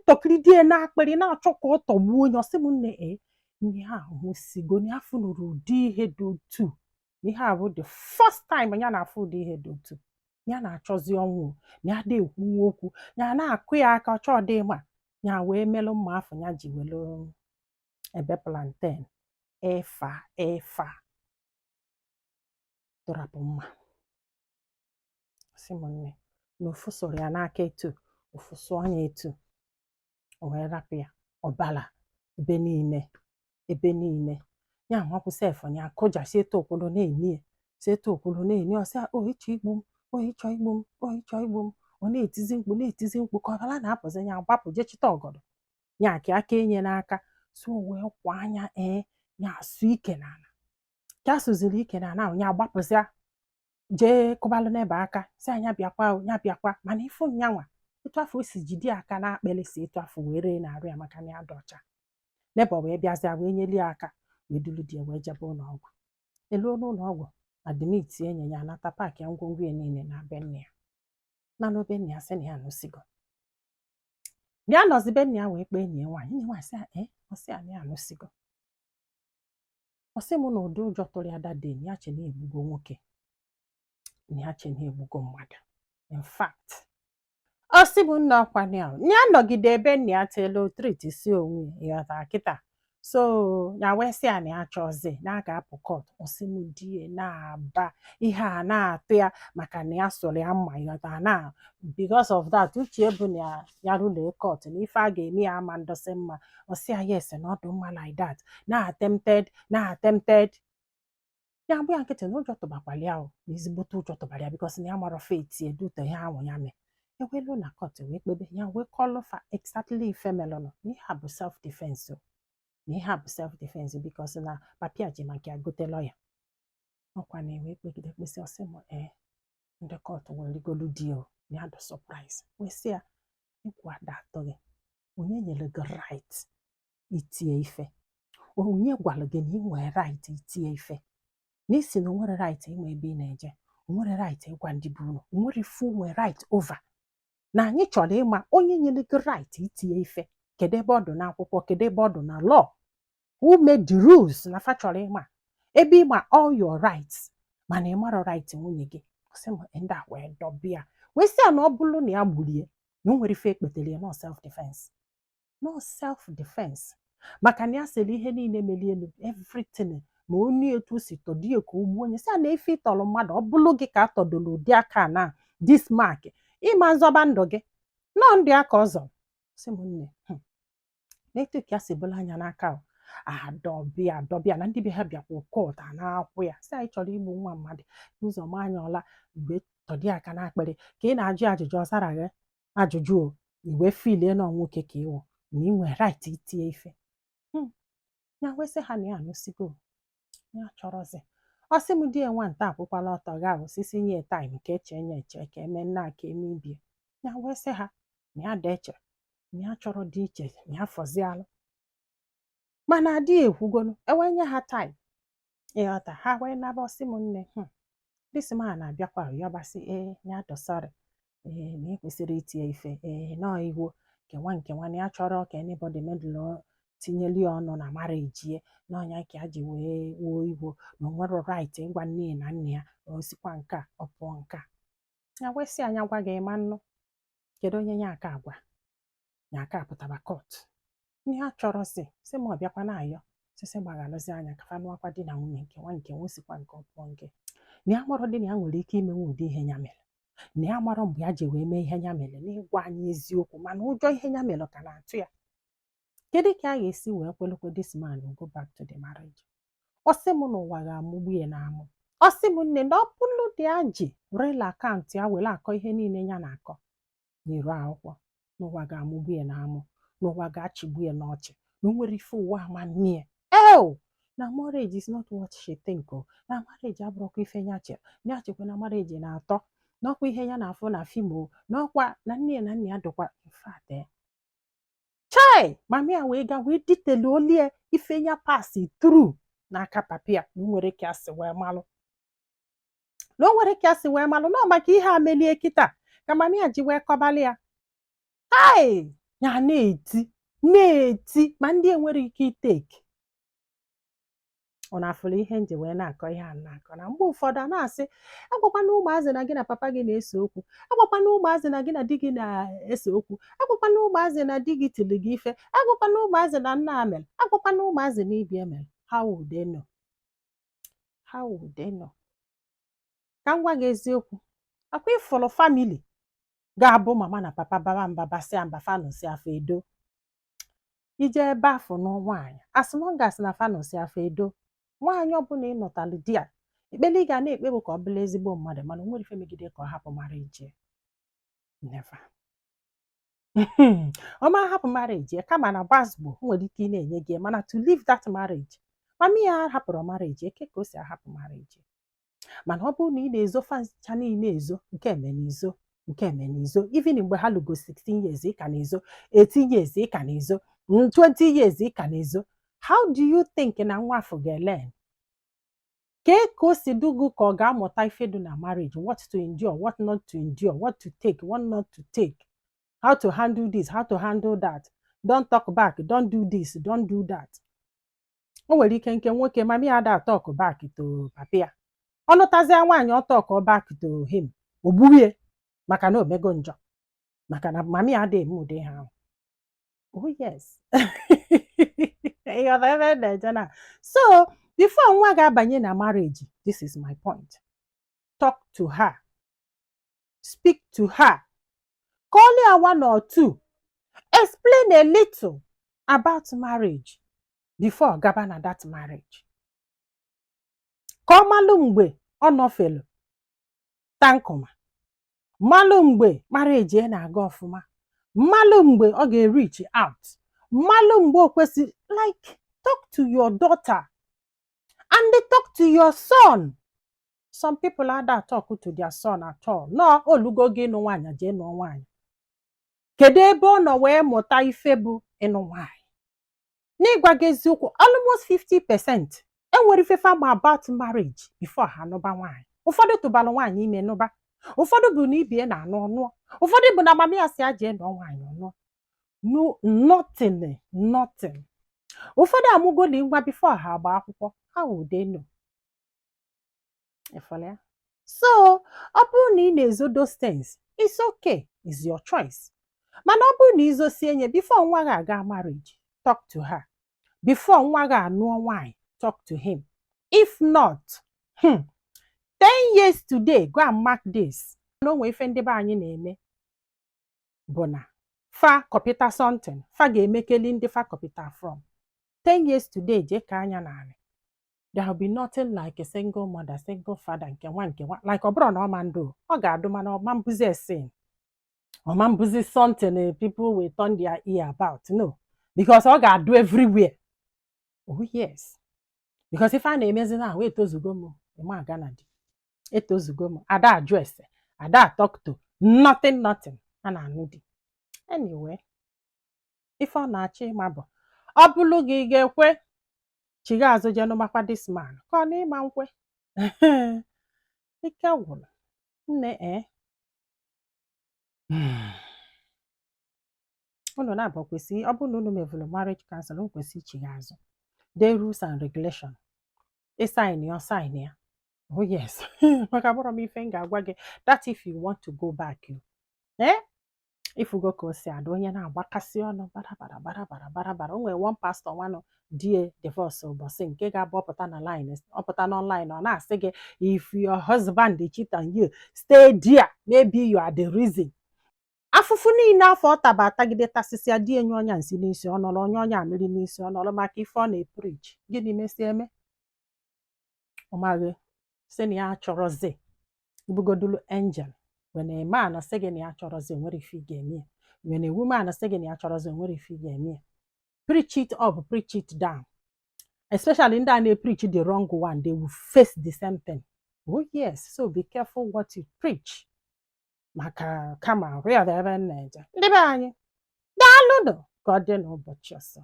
Tọkiri die na-akpịrị na-achọ ka ọ tọgbuo onye. Ọsị m, nne, e ihe a nwụsigo na afọ nụrụ ụdị ihe dị otu na ihe a bụ the first time ya na-afụ ụdị ihe dị otu. Ya na-achọzi ọnwụ na ya dị ekwunwu okwu, ya na-akụ ya aka, ọchọ dị ma ya wee melụ mma afọ ya ji welu ebe plantain ịfa ịfa tụrapụ mma. Sị m, nne, na ofu sụrụ ya n'aka etu, ofu sụọ ya etu, o wee rapụ ya, ọbara ebe niile, ebe niile. Ya nwapụ sef, ya kụjasi etu okwulu na-eni ya, si etu okwulu na-eni. Ọ sị, "O ịchọ igbu m, o ịchọ igbu m, o ịchọ igbu m." Ọ na-etizi mkpu, na-etizi mkpu ka ọbara na-apụzi. Ya gbapụ jee chịta ọgọdọ, ya ka aka enye n'aka so wee kwa anya. Ee, ya asụ ike n'ala ka a sụziri ike n'ala ahụ. Ya gbapụzịa jee kụbalụ n'ebe aka, si anya bịakwa o, ya bịakwa. Mana ifu nyanwa etu afọ o si jide aka n'akpịrị, si etu afọ wee ree na-arụ ya, maka na ya dị ọcha. Neighbour wee bịazịa wee nyeli ya aka, wee duru di ya wee jebe ụlọ ọgwụ. Eluo n'ụlọ ọgwụ, admit enyi ya, anata pack ya ngwongwo ya niile na be nne ya, na n'obe nne ya, sị na ya anụsigo. Bịa nọzi be nne ya wee kpee enyi ya nwaanyị. Enyi nwaanyị sị ya, ee, ọ sị ya na ya anụsigo. Ọ sị m na ụdị ụjọ tụrụ ya that day, na ya che na egbugo nwoke, na ya che na egbugo mmadụ. In fact, ọ sị m, nna, ọkwa ya ya nọgide ebe nna ya telu treat si onwe ya ịghọta kịta. So ya wee sị ya na ya chọzi na a ga-apụ court. Ọ sị m, di ya na-aba ihe a na-atụ ya maka na ya sụrụ ya mma, ịghọta, na because of that uche bụ na ya rụlee court na ife a ga-eme ya ama ndosi mma. Ọ sị ya yes, na ọ dị mma like that, na attempted, na attempted. Ya agbụ ya nkịtị na ụjọ tụbakwala ya o, na ezigbote ụjọ tụbara ya, because na ya mara fate edute ihe ahụ ya mee. Ewelu na court wee kpebe ya, wee kọlụ fa exactly ife melụnụ, na ihe a bụ self defense o, na ihe a bụ self defense, because na papia ji maka ya gote lawyer. Ọkwa na ewe kpegide kpesị. Ọsị m, ee, ndị court wee rigolu di o, na ya dị surprise, wee sị ya, egwu ada atọ gị? Onye nyere gị right itie ife? Onye gwara gị na ị nwere right itie ife? Na isi na o nwere right ịma ebe ị na-eje, o nwere right ịgwa ndị bụ unu, o nwere ife o nwere right over. Na anyị chọrọ ịma onye nyere gị right itinye ife. Kedu ebe ọ dị n'akwụkwọ? Kedu ebe ọ dị na law? Who made the rules? Na fa chọrọ ịma ebe ịma all your rights, mana ị marọ right nwunye gị. Ọ sị m, ndị a wee dọbịa, wee sị ya na ọ bụrụ na ya gburie, na o nwere ife ekpetere ya, no self defense, no self defense, maka na ya sịrị ihe niile melie elu, everything, ma onye etu o si tọdo ya ka o gbuo onye. Sị ya na ife ịtọrọ mmadụ, ọ bụrụ gị ka a tọdoro ụdị aka na this mark, ịma nzọba ndụ gị nọọ ndụ ya ka ọ zọrọ. Sị m, nne, na-etu ka ya si bụrụ anya n'aka o, adọbịa adọbịa na ndị be ha bịakwa court a na-akwụ ya, sị anyị chọrọ igbu nwa mmadụ n'ụzọ ma anya ọla mgbe tọdị aka n'akpịrị ka ị na-ajụ ajụjụ. Ọ zara gị ajụjụ o, i wee filie nọ nwoke ka ịwụ na ị nwere right itinye ife. Ya wee sị ha na ya anụsigo, ya chọrọzi. Ọ sị m, di ya nwanta akwụkwala ọtọ ga osisi nye time ka eche nye eche ka eme nna ka eme ibie. Ya wee sị ha na ya dị eche na ya chọrọ dị iche na ya fọzialụ, mana di ya ekwugonu ewe nye ha time, ịghọta. Ha wee naba. Ọsị m, nne, this man na-abịakwa yọbasị, ee, ya dọ sorry, ee, na ekwesịrị itinye ife, ee, nọọ iwu nkewa nkewa, na ya chọrọ ka anybody meddle tinyeli ya ọnụ na marriage ya, na ọnya ka ya ji wee wuo iwu, na o nwere right ịgwa nne ya na nna ya na o sikwa nke a ọ pụọ nke a. Ya wee sị anya gwa gị ma nnụ kedu onye ya aka agwa ya aka apụtaba court ihe a chọrọzi. Sị ma ọ bịakwa na-ayọ sịsị gbaghalụzi anya ka fa nụọkwa di na nwunye nke nwa nke nwa sikwa nke ọ pụọ nke na ya marọ dị na ya nwere ike imenwe ụdị ihe ya mere, na ya marọ mgbe ya ji wee mee ihe ya mere. N'ịgwa anyị eziokwu, mana ụjọ ihe ya mere ka na-atụ ya. Kedu ka a ga-esi wee kwelekwe this man go back to the marriage? Ọ sị m n'ụwa ga-amụgbu ya n'amụ. Ọ sị m, nne, na ọ bụrụ dị ya ji real account ya were akọ ihe niile ya na-akọ n'iru akwụkwọ, n'ụwa ga-amụgbu ya n'amụ, n'ụwa ga-achịgbu ya n'ọchị, na o nwere ife ụwa ama mmie eo, na marriage is not what she think o, na marriage abụrụkwa ife ya chere, na ya chekwa na marriage na-atọ n'ọkwa ihe ya na-afụ na film o, n'ọkwa na nne ya na nna ya dịkwa. In fact, chai, mami ya wee ga wee ditelu olie ife ya pass through n'aka papi ya, na o nwere ka asị wee malụ, na o nwere ka asị wee malụ nọ maka ihe a melie kịta ka mami ya ji wee kọbalị ya. Hai. Ya na-eti na-eti, ma ndị enwere ike iteki. Ọ na-afụrụ ihe nji wee na-akọ ihe a na-akọ na mgbe ụfọdụ a na-asị, agwakwana ụmụazị na gị na papa gị na-ese okwu, agwakwana ụmụazị na gị na di gị na-ese okwu, agwakwana ụmụazị na di gị tiri gị ife, agwakwana ụmụazị na nna mere, agwakwana ụmụazị na ibi emere. How would they know? How would they know? Ka m gwa gị eziokwu, akwa ịfụrụ family ga-abụ mama na papa baba mba, basịa mba, fanụsị afọ edo ije ebe afọ nụ nwaanyị. As long as na fanụsị afọ edo, nwaanyị ọbụla ịnọtalụ di a, ekpele ị ga na-ekpe bụ ka ọ bụrụ ezigbo mmadụ. Mana o nwere ife megide ka ọ hapụ marriage? Never. Ọ ma hapụ marriage ya, kama na gbasgbo o nwere ike ị na-enye gị, mana to leave that marriage, mami ya hapụrụ marriage eke ka o si ahapụ marriage. Mana ọ bụrụ na ị na-ezo fancha niile, ezo nke eme na izo nke eme na izo, even mgbe ha lugo 16 years ị ka na-ezo, 18 years ị ka na-ezo, 20 years ị ka na-ezo, how do you think na nwa afọ ga-elearn? Kee ka o si dugu ka ọ ga-amụta ife dị na marriage? What to endure, what not to endure, what to take, what not to take, how to handle this, how to handle that, don't talk back, don't do this, don't do that. O nwere ike nke nwoke, mami ya ada talk back to papa ya, ọ nụtazie nwaanyị, ọ talk back to him, o gbuwie maka na o mego njọ, maka na mami ya ada eme ụdị ha ahụ. Oh yes, ịghọta ebe m na-eje na? So before nwa ga-abanye na marriage, this is my point: talk to her, speak to her, call her one or two, explain a little about marriage before gaba na that marriage, ka ọ malụ mgbe ọ nọfelu tankụma, malụ mgbe marriage ya na-aga ọfụma, malụ mgbe ọ ga-reach out, malụ mgbe o kwesị. Like, talk to your daughter and talk to your son. Some people ada talk to their son at all. No, olugo gị ịnụ nwaanyị, jee nụọ nwaanyị. Kedu ebe ọ nọ wee mụta ife bụ ịnụ nwaanyị? N'ịgwa gị eziokwu, almost 50% enwere ife fama about marriage before ha nụba nwaanyị. Ụfọdụ tụbalụ nwaanyị ime nụba, ụfọdụ bụ na ibie na-anụ ọnụọ, ụfọdụ bụ na mama ya si ya jee nụọ nwaanyị, ọnụọ. No, nothing, nothing. Ụfọdụ amụgoli nwa before ha agba akwụkwọ. How would they know? Ịfụla ya? So ọ bụrụ na ị na-ezo those things, it's okay, it's your choice. Mana ọ bụrụ na izosie nye, before nwa gị aga marriage, talk to her. Before nwa gị anụọ nwaanyị, talk to him. If not, 10 years today, go and mark this, na o nwee ife ndị be anyị na-eme bụ na fa copyta something, fa ga-emekeli ndị fa copyta from. 10 years today, jee ka anya n'anị, there will be nothing like a single mother, single father, nke nwa nke nwa. Like, ọ bụrụ na ọ ma ndụ, ọ ga-adụ, mana ọma mbụzi esin, ọma mbụzi something people will turn their ear about. No, because ọ ga-adụ everywhere. Oh yes, because ife a na-emezi na ahụ, etozugo m ịma aga na di, etozugo m, ada ajụ ese, ada talk to nothing, nothing a na-anụ di. Anyway, ife ọ na-achọ ịma bụ, ọ bụlụ gị, ị ga-ekwe chigha azụ jee nụmakwa this man, ka ọ na ịma nkwe? Ike gwụrụ nne. Ee, unu na-abụ kwesị, ọ bụrụ na unu mevụrụ marriage council, unu kwesị ichigha azụ, dee rules and regulation, ịsign ya, sign ya. Oh yes, maka bụrụ m ife m ga-agwa gị that if you want to go back, you ifugo ka o si ada onye na-agbakasị ọnụ bara bara bara bara bara bara. O nwere one pastor nwanụ die divorce ụbọchị nke ga-abụ ọpụta na line, ọpụta n'online, ọ na-asị gị, "If your husband cheat on you, stay there. Maybe you are the reason." Afụfụ niile afọ ọ taba atagide tasịsịa, di enye ọnya nsị n'isi, ọ nọrọ onye ọnya mmiri n'isi, ọ nọrọ maka ife ọ na-epreach. Gịnị mesie eme? Ọ maghị sị na ya achọrọzi ibugodulu angel. When a man sị gị na ya achọrọzi, nwere ife ị ga-eme ya. When a woman sị gị na ya achọrọzi, nwere ife ị ga-eme ya. Preach it up, preach it down, especially ndị a na-preach the wrong one, they will face the same thing. Oh yes, so be careful what you preach, maka kama rịa ebe m na-eje. Ndị be anyị, daalụnụ. Ka ọ dị n'ụbọchị ọzọ.